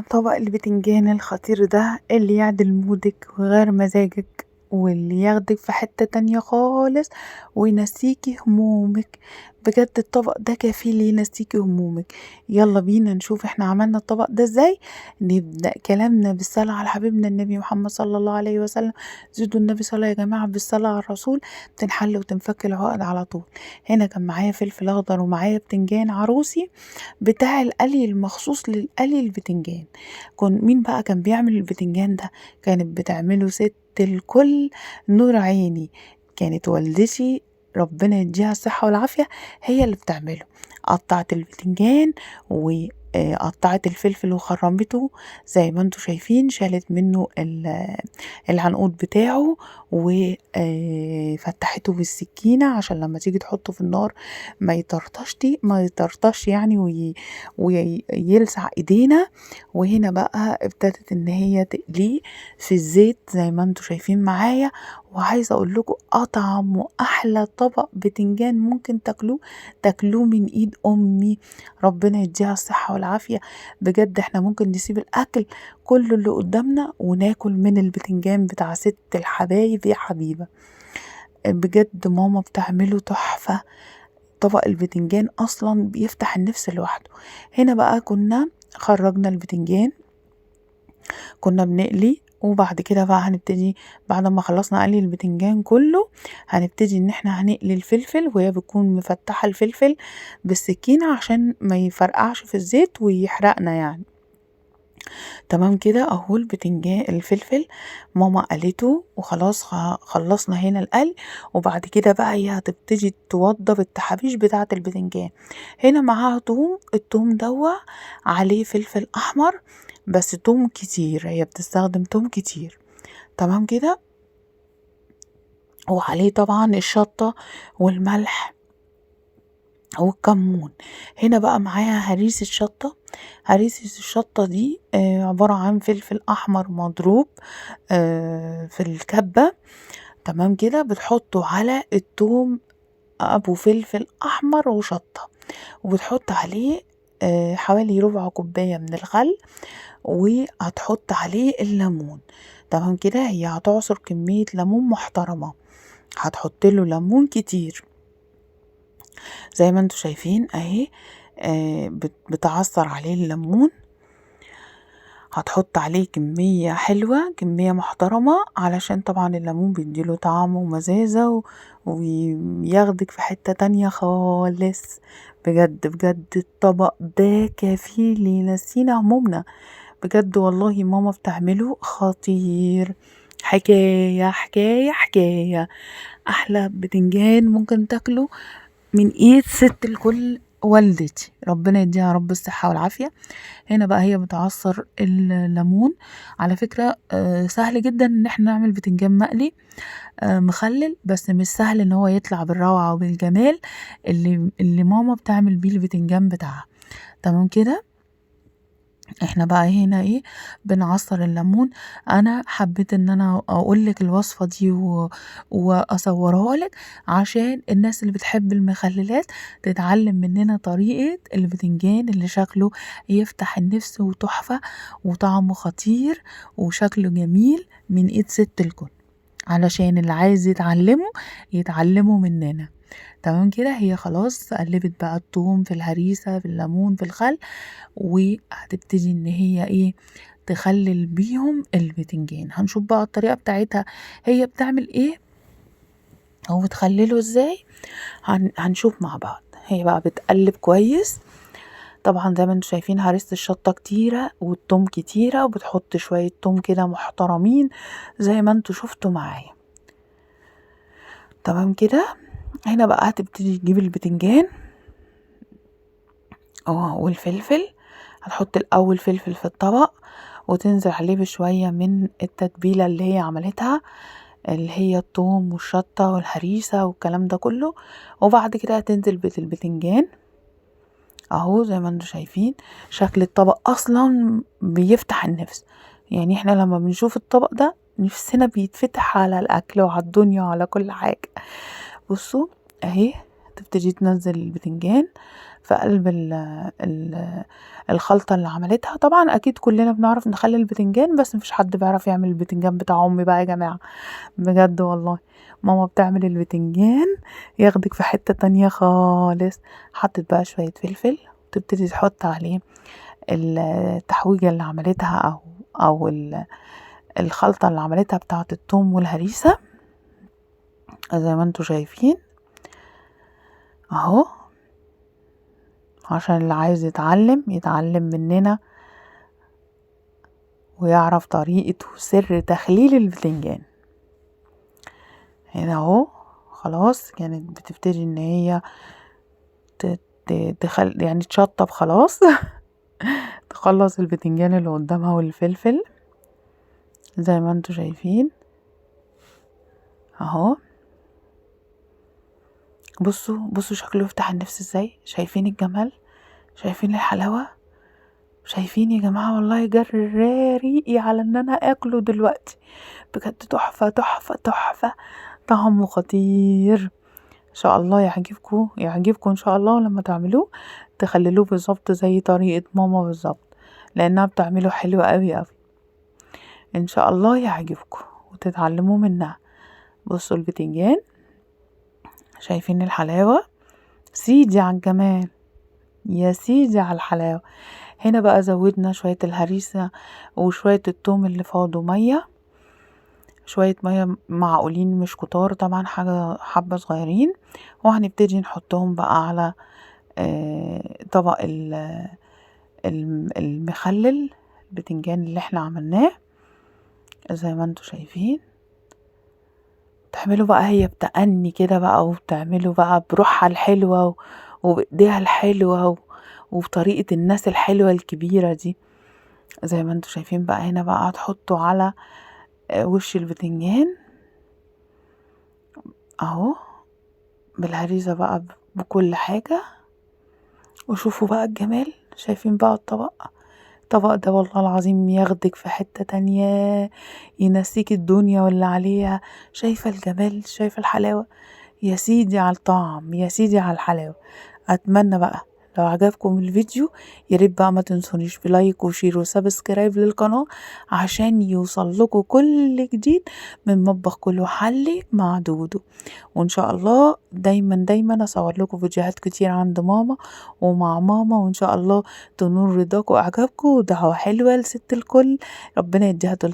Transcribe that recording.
طبق البتنجان الخطير ده اللي يعدل مودك ويغير مزاجك واللي ياخدك في حتة تانية خالص وينسيكي همومك. بجد الطبق ده كفيل ينسيكي همومك. يلا بينا نشوف احنا عملنا الطبق ده ازاي. نبدأ كلامنا بالصلاة على حبيبنا النبي محمد صلى الله عليه وسلم. زيدوا النبي صلاة يا جماعة، بالصلاة على الرسول تنحل وتنفك العقد على طول. هنا كان معايا فلفل اخضر ومعايا بتنجان عروسي بتاع القلي المخصوص للقلي البتنجان. مين بقى كان بيعمل البتنجان ده؟ كانت بتعمله ست الكل نور عيني، كانت والدتي ربنا يديها الصحة والعافية هي اللي بتعمله. قطعت البتنجان وقطعت الفلفل وخرمته زي ما انتم شايفين، شالت منه العنقود بتاعه وفتحته بالسكينة عشان لما تيجي تحطه في النار ما يطرطش ما يطرطش يعني ويلسع ايدينا. وهنا بقى ابتدت ان هي تقليه في الزيت زي ما انتم شايفين معايا. وعايزه اقول لكم اطعم واحلى طبق بتنجان ممكن تاكلوه، تاكلوه من ايد امي، ربنا يديها الصحه والعافيه. بجد احنا ممكن نسيب الاكل كله اللي قدامنا وناكل من البتنجان بتاع ست الحبايب يا حبيبه. بجد ماما بتعمله تحفه، طبق البتنجان اصلا بيفتح النفس لوحده. هنا بقى كنا خرجنا البتنجان، كنا بنقلي، وبعد كده بقى هنبتدي بعد ما خلصنا قلي البتنجان كله هنبتدي ان احنا هنقلي الفلفل، وهي بتكون مفتحة الفلفل بالسكينة عشان ما يفرقعش في الزيت ويحرقنا يعني. تمام كده اهو البتنجان الفلفل ماما قلته وخلاص، خلصنا هنا القلي. وبعد كده بقى هي هتبتدي توضب التحابيش بتاعة البتنجان. هنا معاها توم، التوم دوا عليه فلفل احمر بس توم كتير، هي بتستخدم توم كتير. تمام كده، وعليه طبعا الشطة والملح والكمون. هنا بقى معاها هريسة شطة. هريسة الشطة دي عبارة عن فلفل أحمر مضروب في الكبة. تمام كده، بتحطه على التوم أبو فلفل أحمر وشطة، وبتحط عليه حوالي ربع كوباية من الخل، وهتحط عليه الليمون. تمام كده، هي هتعصر كمية ليمون محترمة، هتحط له ليمون كتير زي ما انتم شايفين اهي. بتعصر عليه الليمون، هتحط عليه كمية حلوة، كمية محترمة، علشان طبعا الليمون بيديله طعم ومزازة وياخدك في حتة تانية خالص. بجد بجد الطبق ده كفيل ينسينا همومنا، بجد والله ماما بتعمله خطير، حكاية حكاية حكاية. أحلى بتنجان ممكن تاكله من ايد ست الكل والدتي، ربنا يديها يا رب الصحة والعافية. هنا بقى هي بتعصر الليمون. على فكرة سهل جدا ان احنا نعمل بتنجان مقلي مخلل، بس مش سهل ان هو يطلع بالروعة وبالجمال اللي ماما بتعمل بيه البتنجان بتاعها. تمام كده، احنا بقى هنا بنعصر الليمون. انا حبيت ان انا اقولك الوصفة دي واصورها لك عشان الناس اللي بتحب المخللات تتعلم مننا طريقة البتنجان اللي شكله يفتح النفس وتحفة وطعمه خطير وشكله جميل من ايد ست الكل، علشان اللي عايز يتعلمه يتعلمه مننا. تمام كده، هي خلاص قلبت بقى التوم في الهريسة في الليمون في الخل، وهتبتدي ان هي تخلل بيهم البتنجان. هنشوف بقى الطريقة بتاعتها هي بتعمل ايه او بتخلله ازاي، هنشوف مع بعض. هي بقى بتقلب كويس، طبعا زي ما انتم شايفين هريسة الشطة كتيرة والتوم كتيرة، وبتحط شوية توم كده محترمين زي ما انتم شفتوا معايا. تمام كده، هنا بقى هتبتدي تجيب البتنجان والفلفل. هتحط الاول فلفل في الطبق وتنزل عليه بشوية من التتبيلة اللي هي عملتها اللي هي التوم والشطة والهريسة والكلام ده كله، وبعد كده هتنزل بالبتنجان اهو زي ما انتم شايفين. شكل الطبق اصلا بيفتح النفس، يعني احنا لما بنشوف الطبق ده نفسنا بيتفتح على الاكل وعلى الدنيا وعلى كل حاجة. بصوا اهي تبتدي تنزل البتنجان في قلب الخلطة اللي عملتها طبعا اكيد كلنا بنعرف نخلل البتنجان بس مفيش حد بيعرف يعمل البتنجان بتاع امي بقي يا جماعه بجد والله ماما بتعمل البتنجان ياخدك في حته تانيه خالص حطت بقي شوية فلفل وتبتدي تحط عليه التحويجه اللي عملتها او الخلطة اللي عملتها بتاعة التوم والهريسه زي ما انتو شايفين اهو عشان اللي عايز يتعلم يتعلم مننا ويعرف طريقة وسر تخليل البتنجان هنا اهو خلاص كانت بتبتدي ان هي يعني تشطب خلاص تخلص البتنجان اللي قدامها والفلفل زي ما انتو شايفين اهو بصوا بصوا شكله يفتح النفس ازاي شايفين الجمال شايفين الحلاوة شايفين يا جماعة والله جرى ريقي على ان انا اكله دلوقتي بجد تحفة تحفة تحفة طعمه خطير ان شاء الله يعجبكم يعجبكم ان شاء الله لما تعملوه تخللوه بالظبط زي طريقة ماما بالظبط لانها بتعمله حلو اوي اوي ان شاء الله يعجبكم وتتعلموه منها بصوا البتنجان شايفين الحلاوة سيدي على الجمال يا سيدي على الحلاوة هنا بقى زودنا شوية الهريسة وشوية التوم اللي فاضوا مية شوية مية معقولين مش كتار طبعا حاجة حبة صغيرين وهنبتدي نحطهم بقى على طبق المخلل البتنجان اللي احنا عملناه زي ما انتوا شايفين تعملوا بقى هي بتأني كده بقى وبتعمله بقى بروحها الحلوة وبايديها الحلوة وبطريقة الناس الحلوة الكبيرة دي زي ما انتوا شايفين بقى هنا بقى هتحطوا على وش البتنجان اهو بالهريسة بقى بكل حاجة وشوفوا بقى الجمال شايفين بقى الطبق الطبق ده والله العظيم ياخدك في حتة تانية ينسيك الدنيا واللي عليها شايفة الجمال شايفة الحلاوة يا سيدي على الطعم يا سيدي على الحلاوة اتمنى بقى لو عجبكم الفيديو ياريت بقى ما تنسونيش ب like و share و subscribe للقناة عشان يوصل لكم كل جديد من مطبخ كل وحلي مع دودو وان شاء الله دايما دايما اصور لكم فيديوهات كتير عند ماما ومع ماما وان شاء الله تنول رضاكم واعجابكم ودعوة حلوة لست الكل ربنا يديها طول